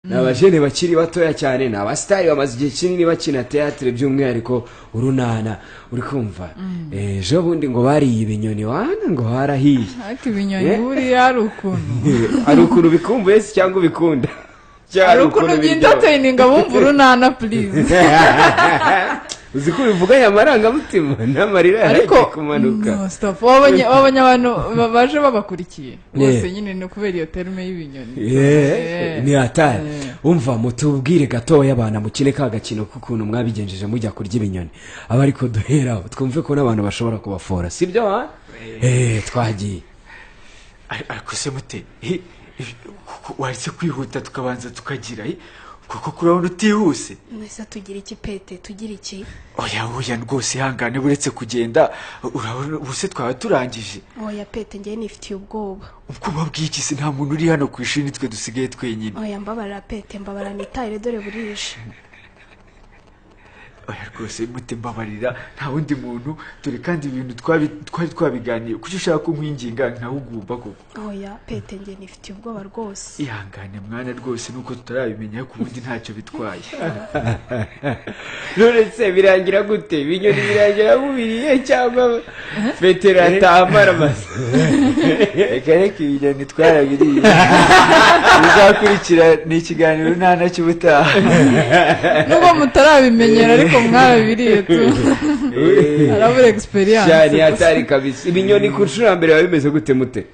Ni abajene bakiri batoya cyane, ni abasitari bamaze igihe kinini bakina théâtre, by'umwihariko Urunana. Uri kumva, ejo bundi ngo bariye ibinyoni wana, ngo harahiye. Ariko ibinyoni buriya hari ukuntu Hari ukuntu bikumbuye se cyangwa ubikunda? Cyangwa hari ukuntu biryoha? By'entertaininga bumva Urunana, please. Uzi ko ubivuganye amarangamutima n'amarira Ariko yaragiye kumanuka. No, stop. Wabonye abantu baje babakurikiye bose nyine ni ukubera iyo terme y'ibinyoni. Ni hatari. Umva, mutubwire gatoya abana mukine ka gakino k'ukuntu mwabigenjeje mujya kurya ibinyoni, aba ariko duheraho twumve ko n'abantu bashobora kubafora, sibyo ha? Twagiye. Ariko se mute, waretse kwihuta tukabanza tukagira, kuko kurabona utihuse. Mwese tugira iki, Pete? Tugira iki? Oya, oya rwose, ihangane, buretse kugenda. Urabona ubuse twaba turangije. Oya Pete, ngewe nifitiye ubwoba. Ubwoba bw'iki se? Nta muntu uri hano ku ishuri, nitwe dusigaye twenyine. Oya mbabarira Pete, mbabarira nitahire, dore burije. Oya rwose mute, mbabarira, nta wundi muntu dore, kandi ibintu twari twabiganiye. Kuki ushaka ko nkwinginga nkawugumba koko? Oya Pete, ngewe nifitiye ubwoba rwose. Ihangane mwana rwose, nuko tutarabimenya, ariko ubundi ntacyo bitwaye. None se birangira gute? Ibinyoni birangira mubiriye cyangwa Petero atahamara amaze? Reka reka, ibinyoni twarabiriye. Bizakurikira ni ikiganiro Urunana cy'ubutaha. Nubwo mutarabimenyera, ariko mwarabiriye tu, harabura experience. Cyane, hatari kabisa. Ibinyoni ku nshuro ya mbere biba bimeze gute, mute?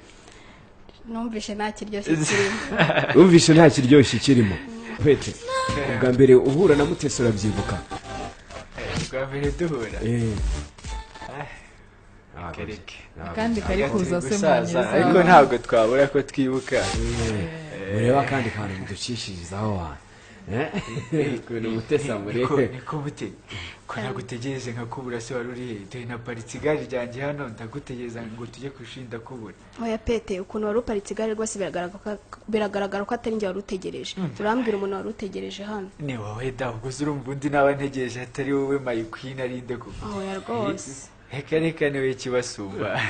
Numvishe nta kiryoshye kirimo. Wumvishe nta kiryoshye kirimo. Pete, ubwa mbere uhura na Mutesi urabyibuka? Bwa mbere duhura? Eh. Kereke. Kandi kari kuza se Gusaza, munyeza. ariko ntabwo twabura ko twibuka. Murebe akandi kantu muducishirizaho wa ukuntu Mutesi Niko. amurebe. Niko mute, ko nagutegereje nkakubura se, wari uri he? Dore naparitse igare ryanjye hano ndagutegereza ngo tujye ku ishuri, ndakubura. Oya Pete, ukuntu wari uparitse igare rwose biragaragara ko atari njye wari utegereje. Urambwira umuntu wari utegereje hano. Ni wowe da. Ubwo se urumva undi naba ntegereje atari wowe, my queen, arinde koko? Oya rwose. Reka reka, niwe kibasumba.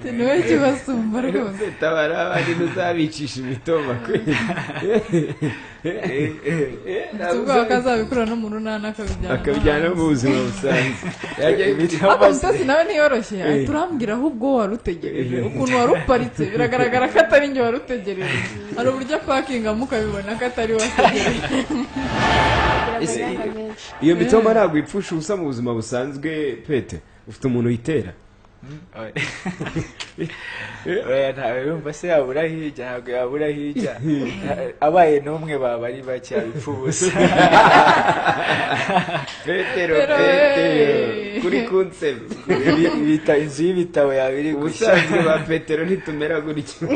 Niwe kibasumba rwose. Tabara abandi, ntuzabicisha imitoma kwe. Mfite ubwoba ko azabikura no mu Runana akabijyana. Akabijyana no mu buzima busanzwe. Yajya Ariko Mutesi nawe ntiyoroshye. Ahita urambwira ahubwo wari utegereje, ukuntu wari uparitse biragaragara ko atari njye wari utegereje. Hari uburyo apakingamo ukabibona ko atari we ategereje. Kugira amanyanga menshi. Iyo mitoma ntabwo ipfusha ubusa mu buzima busanzwe. Pete, ufite umuntu uyitera? Oya, ntawe. Yumva se yabura hirya? Ntabwo yabura hirya. Abaye n'umwe baba ari bake, abipfa ubusa. Petero. Petero, Petero. wey. Kuri kunsebe. Bita inzu y'ibitabo yaba iri gushya. Ubusanzwe ba Petero ntitumera gutya. Ubwo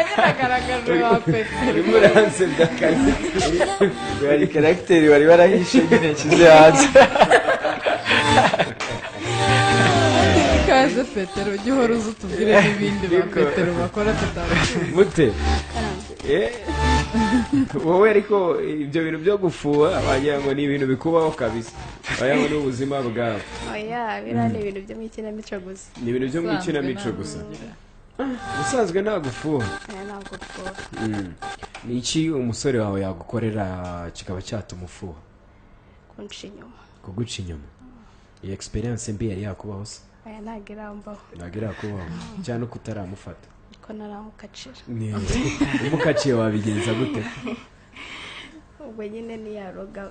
nyine agaragaje ba Petero. Urimo uransebya akazi. Hari caractère wari warahishe nyine nshyize hanze. Ikaze Petero, ujye uhora uza utubwire n'ibindi ba Petero bakora tutabizi. Mute. Wowe ariko ibyo bintu byo gufuha wagira ngo ni ibintu bikubaho kabisa, wagira ngo ni ubuzima bwawe. Oya, biriya ni ibintu byo mu ikinamico gusa. Ni ibintu byo mu ikinamico gusa, ubusanzwe nta gufuha? Oya, ntabwo mfuha. Ni iki umusore wawe yagukorera kikaba cyatuma ufuha? Kunca inyuma. Kuguca inyuma. Iyi experience mbi yari yakubaho se? Oya, ntabwo irambaho. Ntabwo irakubaho cyane uko utaramufata? Ko naramukacira. Umukaciye wabigenza gute? Ubwo nyine niyaroga.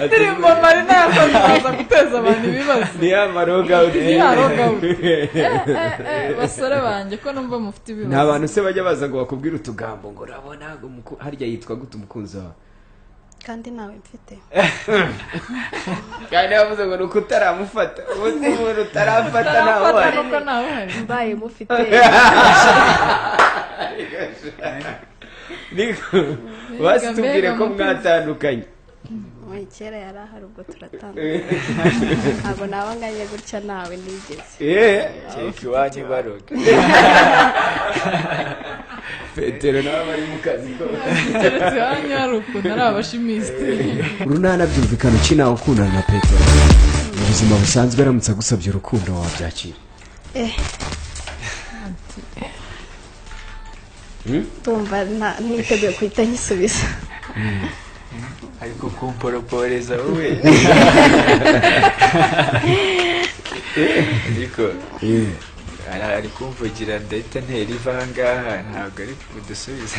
Indirimbo Marina yakoze iraza guteza abantu ibibazo. Ni ya maroga. Ni ya roga. Basore banjye, ko numva mufite ibibazo. Nta bantu se bajya baza ngo bakubwire utugambo ngo urabona ngo harya yitwa gute umukunzi wawe? Kandi ntawe mfite. Kandi bavuze ngo ni uko utaramufata, ubundi umuntu utarafata ntawe Utarafata uhari. nuko ntawe uhari. Mbaye mufite. Niko basi, tubwire ko Mbega. mwatandukanye. Oya, kera yari ahari, ubwo turatandukanye. Ntabwo naba nganye gutya, ntawe nigeze. Kereka iwanyu baroga. Petero nawe bari mu kazi ko Keretse iwanyu hari ukuntu ari abashimisite. Urunana byumvikana ukina ukundana na Petero. Mu buzima busanzwe, aramutse agusabye urukundo, wabyakira? Eh. Ndumva niteguye guhita nyisubiza. Ariko kumporoporeza wowe, ariko ari kumvugira, ndahita ntera iva ahangaha, ntabwo ari budusubize.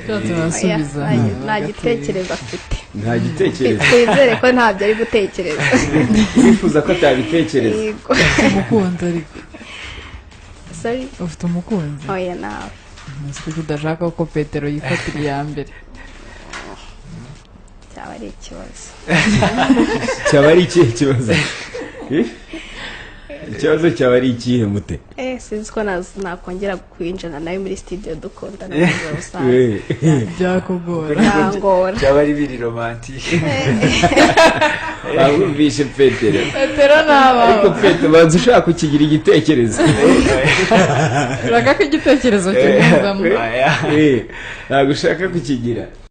Ushatse wasubiza. Oya, nta gitekerezo afite. Nta gitekerezo? Twizere ko ntabyo ari gutekereza. Wifuza ko atabitekereza? Yego. Ufite umukunzi ariko? Sorry? Ufite umukunzi? Oya, nawe. Nzi ko udashaka ko Petero yifatira iya mbere. Cyaba ari ikibazo. Cyaba ari ikihe kibazo? Eh? Ikibazo cyaba ari ikihe, mute? Sinzi ko nakongera kwinjira nawe muri studio dukundana mu buzima busanzwe. Byakugora. Byangora. Byaba ari biri romantique. Wumvishe, Petero? Petero ntabaho. Ariko Petero, banza ushaka kukigira igitekerezo. Ushaka ko igitekerezo kimuzamo. Oya. Ntabwo ushaka kukigira.